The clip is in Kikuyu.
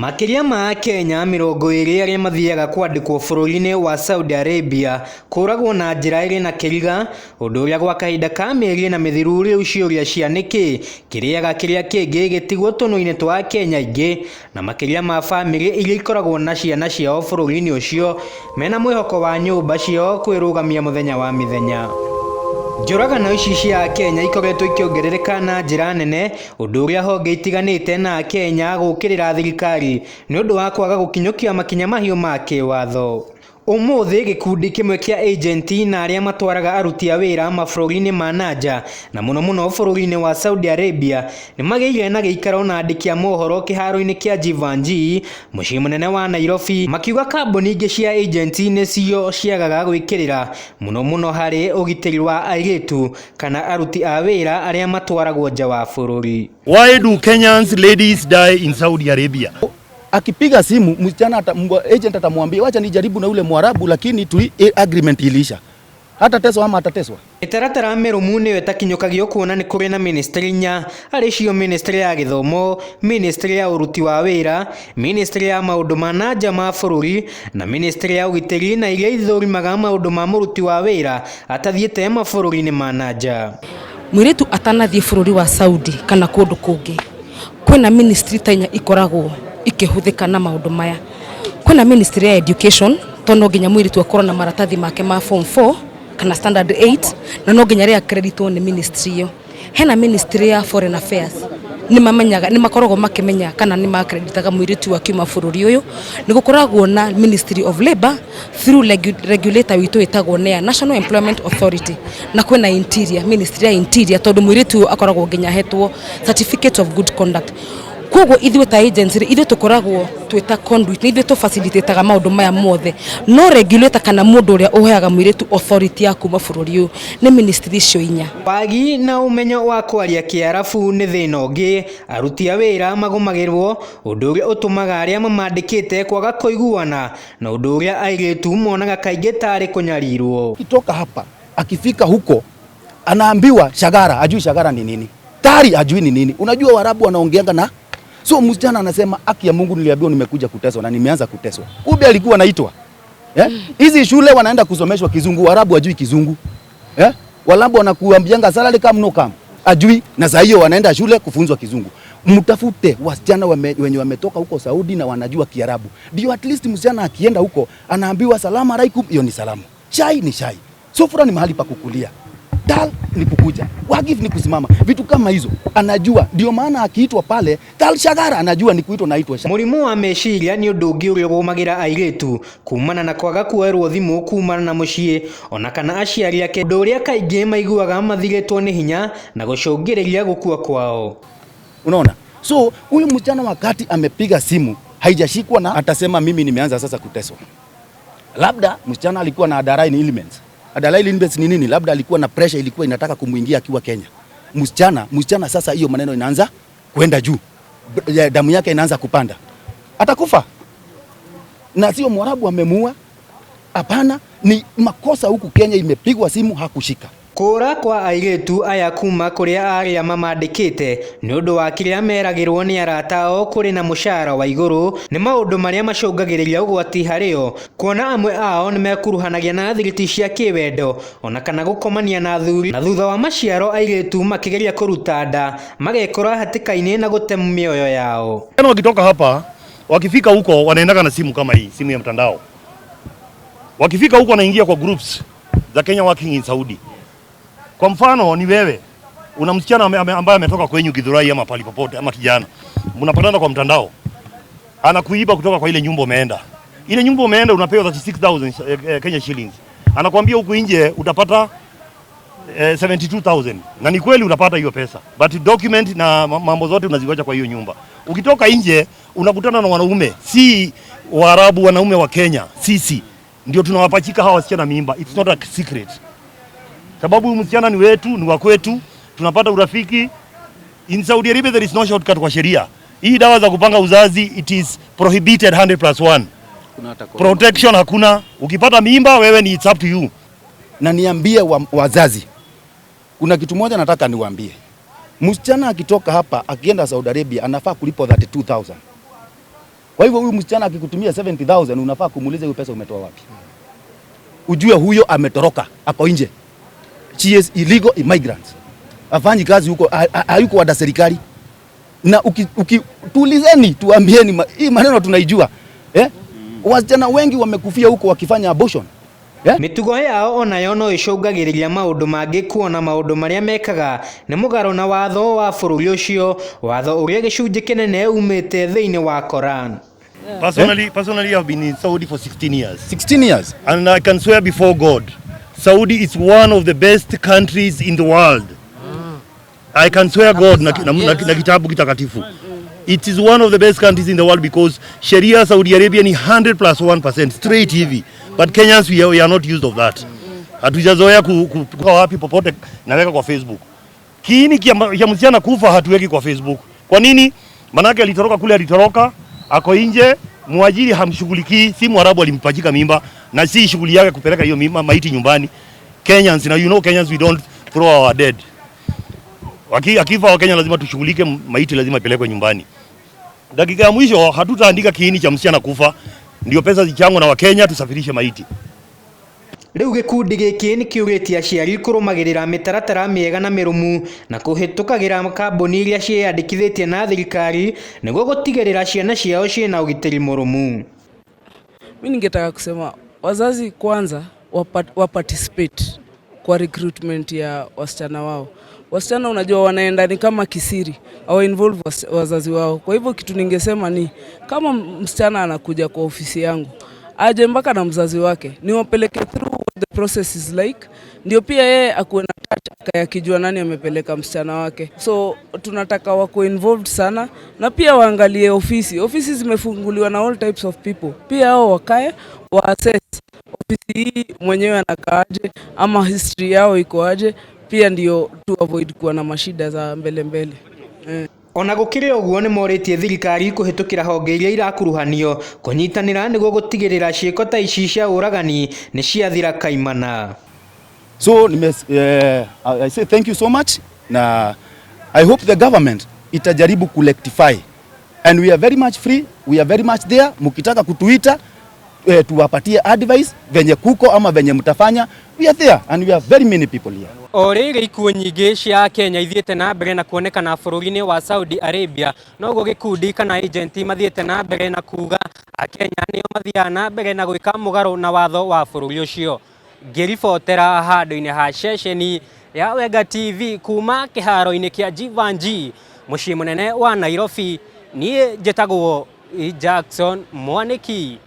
Makĩria ma Akenya 20 arĩa mathiaga kwandĩkwo bũrũri-inĩ wa Saudi Arabia kũragwo na njĩra ĩrĩ na kĩriga, ũndũ ũrĩa gwa kahinda ka mĩeri ĩna mĩthiru rĩu ciũria cia nĩkĩ kĩrĩaga kĩrĩa kĩngĩ gĩtigwo tũnua-inĩ twa Akenya aingĩ na makĩria ma bamĩrĩ iria ikoragwo na ciana ciao bũrũri-inĩ ũcio mena mwĩhoko wa nyũmba ciao kwĩrũgamia mũthenya wa mĩthenya. Njũragano ici cia Akenya ikoretwo ikĩongerereka na njĩra nene, ũndũ ũrĩa honge itiganĩte na Akenya gũkĩrĩra thirikari nĩ ũndũ wa kwaga gũkinyũkia makinya mahiũ ma kĩwatho. Ũmũthĩ gĩkundi kĩmwe kĩa agenti na arĩa matwaraga aruti a wĩra mabũrũri-inĩ ma nanja na mũno mũno bũrũri-inĩ wa Saudi Arabia nĩ magĩire na gĩikaro na andĩki a mohoro kĩharo-inĩ kĩa Jeevanjee mũciĩ mũnene wa Nairobi, makiuga kambuni ingĩ cia agenti nĩcio ciagaga gwĩkĩrĩra mũno mũno harĩ ũgitĩri wa airĩtu kana aruti a wĩra arĩa matwaragwo nja wa bũrũri. Why do Kenyans ladies die in Saudi Arabia? Akipiga simu msichana agent atamwambia, "Wacha nijaribu na ule Mwarabu," lakini tu agreement iliisha. Hatateswa ama atateswa? Mĩtaratara mĩrũmu nĩyo ĩtakinyũkagio kuona nĩ kũrĩ na ministry inya, arĩ cio ministry ya gĩthomo, ministry ya ũruti wa wĩra, ministry ya maũndũ ma na nja ma bũrũri na ministry ya ũgitĩri, na iria ithũrimaga maũndũ ma mũruti wa wĩra atathiĩte mabũrũri-inĩ ma na nja. Mũirĩtu atanathiĩ bũrũri wa Saudi kana kũndũ kũngĩ, kwĩna ministry ta inya ikoragwo ikĩhũthĩka na maũndũ maya. Kwĩna ministry ya education, tondũ no nginya mũirĩtu akorwo na maratathi make ma form 4 kana standard 8, na no nginya rĩ accreditwo nĩ ministry ĩyo. Hena ministry ya foreign affairs, nĩ mamenyaga, nĩ makoragwo makĩmenya kana nĩ makreditaga mũirĩtu akiuma bũrũri ũyũ. Nĩ gũkoragwo na Ministry of Labour through regulator witũ ĩtagwo NEA, National Employment Authority, na kwĩna interior, ministry ya interior, tondũ mũirĩtu ũyũ akoragwo nginya ahetwo certificate of good conduct. Koguo ithuĩ ta agency rĩ, ithuĩ tũkoragwo twĩta conduit, nĩ ithuĩ tũfacilitataga maũndũ maya mothe, no regulator kana mũndũ ũrĩa ũheaga mũirĩtu authority ya kuma bũrũri ũyũ nĩ ministry icio inya. Wagi na ũmenyo wa kwaria Kĩarabu nĩ thĩna ũngĩ aruti a wĩra magũmagĩrwo, ũndũ ũrĩa ũtũmaga arĩa mamandĩkĩte kwaga kũiguana na ũndũ ũrĩa airĩtu monaga kaingĩ tarĩ kũnyarirwo. Akitoka hapa akifika huko anaambiwa shagara, ajui shagara ni nini, tari ajui ni nini. Unajua Waarabu wanaongeanga na so msichana anasema, "Haki ya Mungu, niliambiwa nimekuja kuteswa na nimeanza kuteswa." Kumbe alikuwa anaitwa. Eh? Hizi shule wanaenda kusomeshwa Kizungu, Waarabu hajui Kizungu. Eh? Waarabu wanakuambianga salary come no come. Ajui na saa hiyo wanaenda shule kufunzwa Kizungu. Mtafute wasichana wenye wametoka huko Saudi na wanajua Kiarabu. Ndio at least msichana akienda huko anaambiwa salamu alaikum, hiyo ni salamu. Chai ni chai. Sufura ni mahali pa kukulia. Dal ni kukuja. Wagif ni kusimama. Vitu kama hizo anajua. Ndio maana akiitwa pale Tal Shagara anajua ni kuitwa naitwa. Mũrimũ wa meciria nĩ ũndũ ũngĩ ũrĩa ũgũmagĩra airĩtu kumana na kwaga kuoerwo thimũ kumana na mũciĩ ona kana aciari ake, ũndũ ũrĩa kaingĩ maiguaga mathirĩtwo nĩ hinya na gũcũngĩrĩria gũkua kwao. Unaona? So huyu msichana wakati amepiga simu haijashikwa na atasema, "Mimi nimeanza sasa kuteswa." Labda msichana alikuwa na underlying elements. Underlying elements ni nini? Labda alikuwa na pressure ilikuwa inataka kumuingia akiwa Kenya. Msichana sasa hiyo maneno inaanza kwenda juu. Damu yake inaanza kupanda. Atakufa. Na sio Mwarabu amemuua. Hapana, ni makosa huku Kenya imepigwa simu hakushika. Kũra kwa airĩtu aya kuma kũrĩa arĩa mamandĩkĩte nĩ ũndũ wa kĩrĩa meragĩrwo nĩ arata ao kũrĩ na mũcara wa igũrũ nĩ maũndũ marĩa macũngagĩrĩria ũgwati harĩo, kuona amwe ao nĩ mekuruhanagia na thiriti cia kĩwendo ona kana gũkomania na athuri, na thutha wa maciaro airĩtu makĩgeria kũruta nda magekora hatĩka-inĩ na gũte mĩoyo yao. Yaani wakitoka hapa wakifika huko wanaendaga na simu kama hii, simu ya mtandao. Wakifika huko wanaingia kwa groups za Kenya working in Saudi. Kwa mfano ni wewe una msichana ambaye ametoka kwenyu Githurai ama pali popote ama kijana, mnapatana kwa mtandao, anakuiba kutoka kwa ile nyumba umeenda. Ile nyumba umeenda unapewa 36,000 Kenya shillings. Anakuambia huku nje utapata 72,000 na ni kweli unapata hiyo pesa, but document na mambo zote unaziwacha kwa hiyo nyumba. Ukitoka nje unakutana na wanaume, si Waarabu, wanaume wa Kenya, sisi ndio tunawapachika hawa wasichana mimba. It's not a secret, sababu huyu msichana ni wetu, ni wa kwetu, tunapata urafiki. In Saudi Arabia there is no shortcut kwa sheria. Hii dawa za kupanga uzazi, it is prohibited 100 plus 1. Protection hakuna. Ukipata mimba wewe ni it's up to you. Na niambie wazazi, kuna kitu moja nataka niwaambie. Msichana akitoka hapa akienda Saudi Arabia anafaa kulipwa 32,000. Kwa hivyo huyu msichana akikutumia 70,000, unafaa kumuuliza, hiyo pesa umetoa wapi? Ujue huyo ametoroka, ako nje. She is illegal immigrant. Afanyi kazi huko, hayuko wada serikali. Na tuulizeni, tuambieni hii maneno tunaijua. Eh? Wasichana wengi wamekufia huko wakifanya abortion. Eh? Mĩtugo yao onayo no ĩcũngagĩrĩria maũndũ mangĩ, kuona maũndũ marĩa mekaga nĩ mũgarũ na watho wa bũrũri ũcio, watho ũrĩa gĩcunjĩ kĩnene umĩte thĩinĩ wa Koran. Personally, I've been in Saudi for 16 years. 16 years. And I can swear before God, Saudi is one of the best countries in the world. I can swear God na kitabu kitakatifu. It is one of the best countries in the world because Sharia Saudi Arabia ni 100 plus 1% straight hivi. But Kenyans, we are not used of that. Hatujazoea ku wapi popote naweka kwa Facebook. Kiini kia msichana kufa hatuweki kwa Facebook. Kwa nini? Manake alitoroka kule, alitoroka, ako nje, mwajiri hamshughulikii, si Mwarabu alimpachika mimba na si shughuli yake kupeleka hiyo mimba maiti nyumbani. Kenyans, now you know Kenyans, we don't throw our dead. Akifa Wakenya lazima tushughulike, maiti lazima ipelekwe nyumbani. Dakika ya mwisho hatutaandika kiini cha msichana kufa, ndio pesa zichangwe na Wakenya tusafirishe maiti. Rĩu gĩkundi gĩkĩ nĩ kĩũrĩtie aciari kũrũmagĩrĩra mĩtaratara mĩega na mĩrũmu na kũhĩtũkagĩra kambuni iria ciĩyandĩkithĩtie na thirikari nĩguo gũtigĩrĩra ciana ciao ciĩna ũgitĩri mũrũmu. Mi ningetaka kusema wazazi kwanza waparticipate kwa recruitment ya wasichana wao. Wasichana, unajua, wanaenda ni kama kisiri, hawa involve wazazi wao. Kwa hivyo kitu ningesema ni kama msichana anakuja kwa ofisi yangu, aje mpaka na mzazi wake, niwapeleke through what the process is like, ndio pia yeye akuwe na touch akijua nani amepeleka msichana wake. So tunataka wako involved sana na pia waangalie ofisi. Ofisi zimefunguliwa na all types of people, pia hao wakae wa assess ofisi hii mwenyewe anakaaje ama history yao iko aje, pia ndio tu avoid kuwa na mashida za mbele mbele. Ona gũkĩrĩ ũguo, nĩ morĩtie thirikari kũhĩtũkĩra honge iria irakuruhanio kũnyitanĩra nĩguo gũtigĩrĩra ciĩko ta ici cia ũragani nĩ ciathira kaimana. So I say thank you so much, na I hope the government itajaribu kurectify, and we are very much free, we are very much there. Mkitaka kutuita tuwapatie advice venye kuko ama venye mtafanya, we are there and we are very many people here. O rĩrĩ ikuũ nyingĩ cia Kenya ithiĩte na mbere na kuonekana bũrũri-inĩ wa Saudi Arabia, noguo gĩkundi kana agent mathiĩte na mbere na kuga Akenya nĩo mathiaga na mbere na gwĩka mũgarũ na watho wa bũrũri ũcio. Ngĩribotera handũ-inĩ ha ceceni ya Wenga TV kuma kĩharo-inĩ kĩa Jeevanjee, mũciĩ mũnene wa Nairobi, niĩ njĩtagwo Jackson Mwaniki.